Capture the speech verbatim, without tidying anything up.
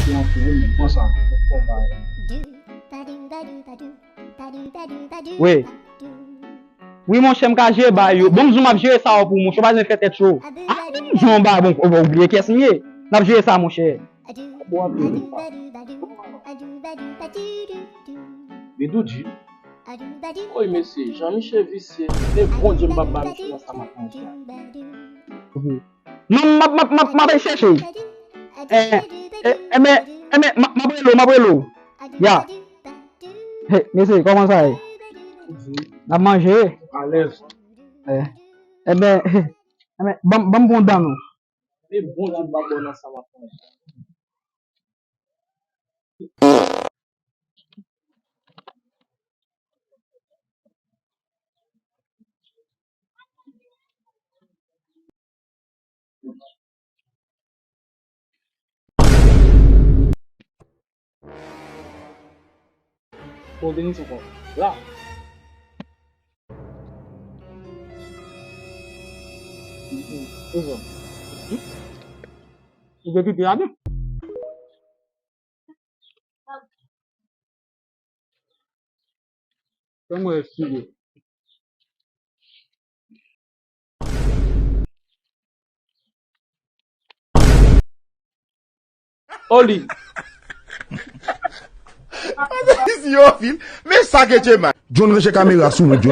Ki anfin, wi, men pran sa. Fè yon bagay. Wi. Wi, monchè, m ka jere bagay yo. Bon, m di w m ap jere sa yo pou ou, monchè, w pa bezwen fè tèt cho. Ah, m di w yon bagay, bon, ou, ou bliye kiyès m ye. N ap jere sa, monchè. Bon, ap jere sa. Bidoudji. Oy, mesye, Jean Michel visye. E Bondye m p ap ba misye nan sa m ap manje a. Non, m ap, m ap, m ap, m ap al chèche. Eh, eh, eh, men, eh, men, m ap, m ap rele w, m ap rele w. Ya. Hey, mesye, kòman sa ye? N ap manje? Alèz. Eh, eh ben, eh ben, ban m, ban m pran dan nou. E Bondye m p ap ba w nan sa m ap manje. Bon, Denis ankò. La. Ou te kite a byen. Fè mwen eksplike. Oli. Yo, Phil, men sa ke Djema. John, ranje kamera sou mwen, John.